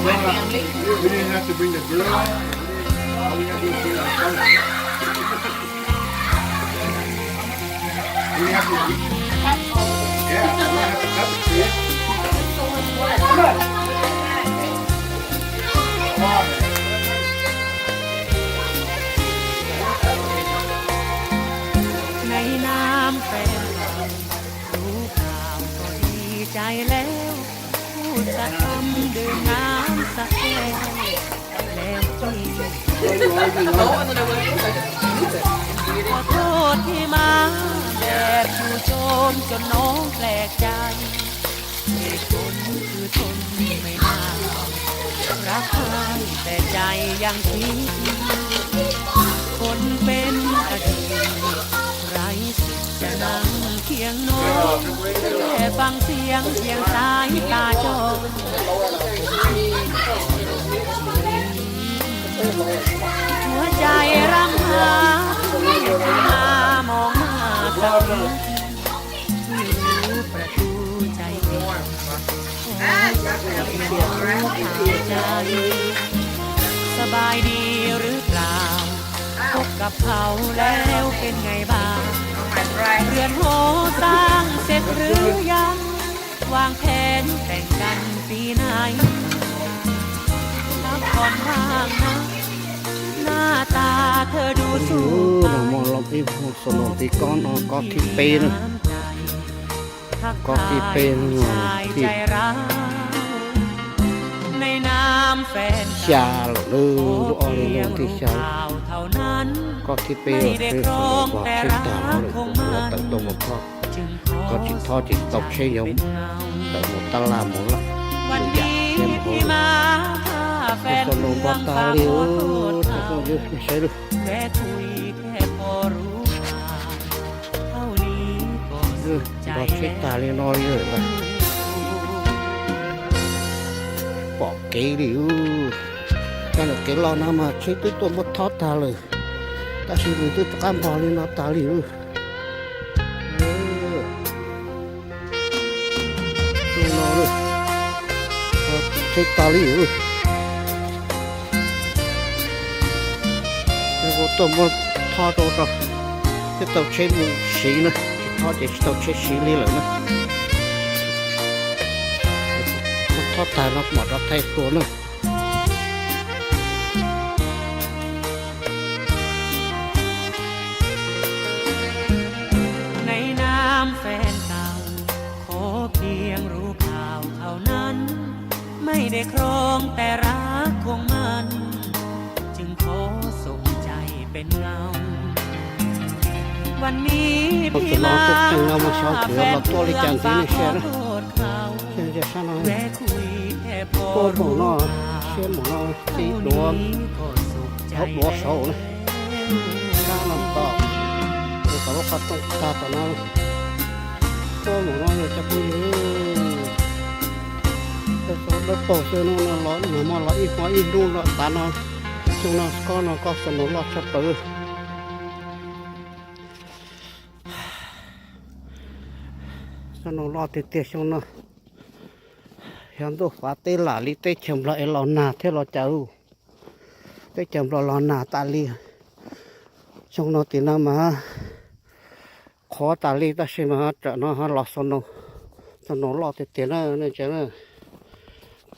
We didn't have to bring the grill. All we had to do was bring our phone. We didn't have to, yeah, we didn't have to touch it, see? Come on.ในนามแฟนเก่า รู้ข่าวก็ดีใจแล้ว พูดสักคำดื่มน้ำสักแก้ว แล้วพี่ขอโทษที่มาแบบจู่โจม จนน้องแปลกใจ เหตุผลคือทนไม่ได้ รักใคร่แต่ใจยังคิด คนเป็นอดีต ไร้สิทธิ์จะนั่งเคียงน้อง แค่ฟังเสียงเพียงสายตาจ้อง หัวใจร่ำไห้ มามองหน้าสักนิด ไม่รู้ประตูใจปิด ขอเพียงรู้ข่าวใจ สบายดีหรือเปล่า พบกับเขาแล้วเป็นไงบ้าง เรือนหอสร้างเสร็จหรือยัง วางแผนแต่งกันปีไหน พักผ่อนบ้างนะ หน้าตาเธอดูสู้ตาย Los mus los ib hmo xaus no tiv kob no kob thib peb na. Kob thib peb no thib xya lawm na, lub ob hlis no thib xya. Kob thib peb los seb xaus no pom tsheb tag no lawm, kuv yuav tawm tuaj mus thov. Koj tsis thov ces tsis tau tsheb yuav tawm mus tab laj mus lawm. Yam thiab mus hauv lawm. Xaus no npog tag li, thaum phooj ywg saib lawm. Npog tsheb tag li no li lawm. Pom kev li. Cov ntawm kev los no mas tsheb twb tuaj muab thov tag lawm, tab sis nws twb rov qab npog li no tag li. Li no, tsheb tag li. Ua tuaj muab thov rau rau, twb tau tsheb mus siv na, tsis thov ces tsis tau tsheb siv li lawm na. Muab thov tag no mam rov thaij tuaj na. ในนามแฟนเก่า ขอเพียงรู้ข่าวเท่านั้น ไม่ได้ครองแต่รักคงมัน จึงขอส่งใจเป็นเงา วันนี้พี่มาพาแฟนเก่าเพื่อนฝากขอโทษเขา แวะคุยแค่พอรู้ข่าว เท่านี้ก็สุขใจแล้ว Hauv duav saud na, sab no tom, tus tom lub qhov rooj tag tom no. Tuaj mus no yog cov phooj ywg, tej xov dawb paug xwb, hnub no los nag hmo los ib hmo ib hnub no tav no, xyoo no kob no kob xaus no loj tshaj plaws. Xaus no loj tiag tiag xyoo no. Xyov ntuj fav teb lam li teb chaws Nplog es los nag thiab los cas, teb chaws Nplog los nag tas li. Xyoo no tim no mas qhuav tas li tab sis mas tsam no los xaus no loj tiag tiag na.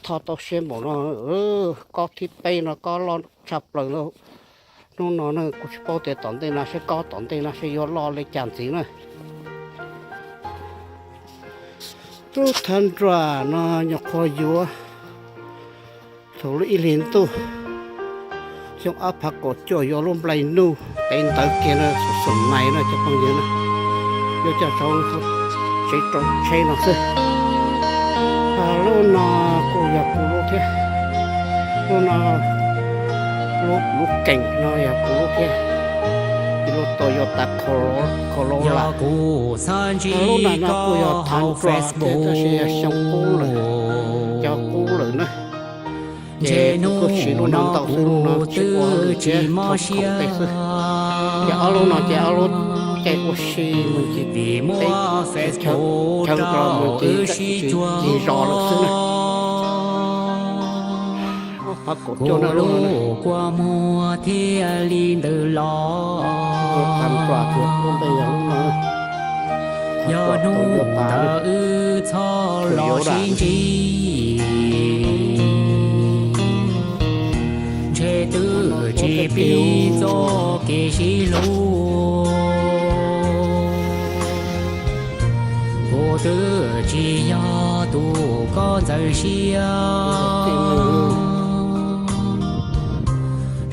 Thov tau siab npaum no, kob thib peb no kob loj tshaj plaws. Hnub no kuv tsis paub tias tom ntej no seb kob tom ntej no seb yuav loj li cas ntxiv na. Lub thaj nruab no nyuam qhuav yuav thaum lub ib hlis ntuj xyoo ob phav kaum cuaj, yuav lub nplai nuj tev ntawv kiag no, xum xum nais no cov phooj ywg na. Yuav coj saum tsev rau tsheb no xwb. Lub no kuj yog kuv lub thiab. Lub no, lub keem no yog kuv lub thiab. Ib lub tau yuav tas Corolla. Lub no no kuj yog thav nruas thiab tab sis yog xyoo qub lawm, cov qub lawm na. Ces kuv kuj siv lub no ntau xwb, lub no tsis ua li thiab, thaum kaum tej xwb. Ces ob lub no ces ob lub caij ua si mus ncig teb chaws, chaw nrog mus ncig zos lawm xwb na. Kuv lub kua muag thiaj li ntws los. Yog hnub ntawd wb txhob los sib ntsib, ntshe twb tsis pib txoj kev sib hlub. Kuv twb tsis yog tus koj ntxeev siab,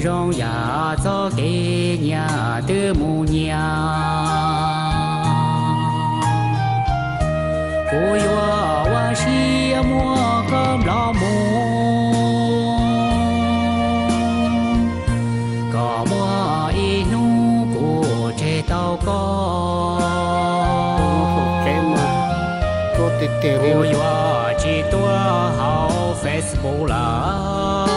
zoo yam txoj kev nyiam twb mus nyiam. Kuv yuav ua siab muab koj nplog mus, kom muaj ib hnub kuv tseg tau koj. Kuv yuav tsis tuaj hauv Facebook lawm,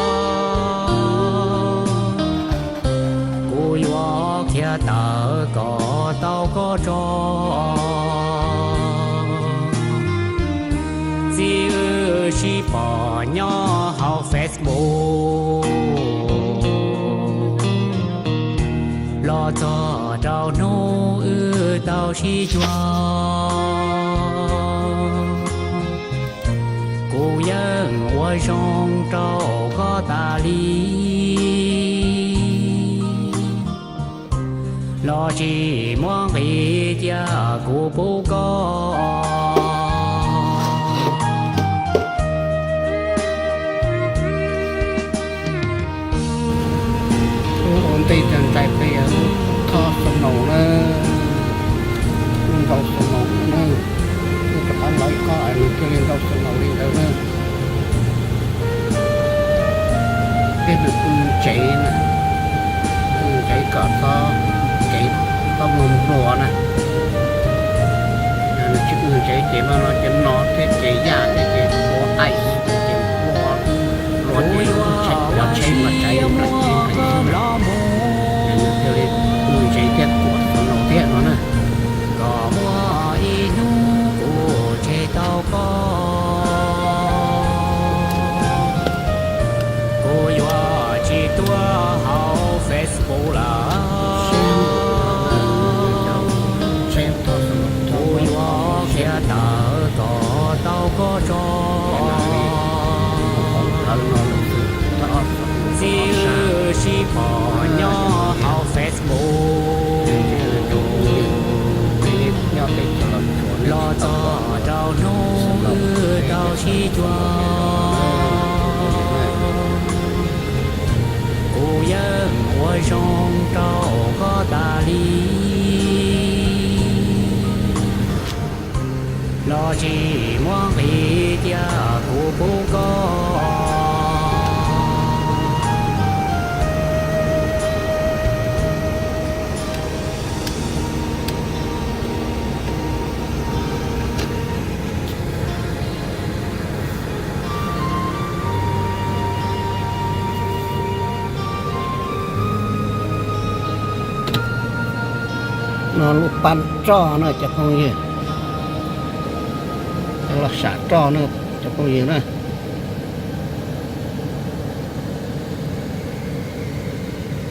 kuv yuav qhia tawm kom tau koj tso. Txij wb sib pom nyob hauv Facebook, los txog rau hnub wb tau sib cuag, kuv yeej ua zoo rau koj tas li, los tsis muab nqis cia kuv pub koj. Ua ntej tag ntsais peb yog lub thoj snow na, lub nrau snow na, wb rov qab los ib kob es nws thiaj li nrau snow li ntawd na. Thiab nws pw ntsev na, pw ntsev kom txhob, kev txhob npluag npluag na. Nws tsis pw ntsev ces no no ces no thiab ces yaj thiab ces ua ice ces npluag, npluag ces cov tsheb mas tsaiv nqaim tsheb nqaim xwb na. Nws thiaj li pw ntsev thiab tuam snow thiab no na. Kom muaj ib hnub kuv tseg tau koj, kuv yuav tsis tuaj hauv Facebook lawm. Kuv yuav qhia tawm kom tau koj tso. Txij wb sib pom nyob hauv Facebook, los txog rau hnub wb tau sib cuag, kuv yeej ua zoo rau koj tas li, los tsis muab nqis cia kuv pub koj. No lub pab roj na cov phooj ywg, cov los sam roj na cov phooj ywg na.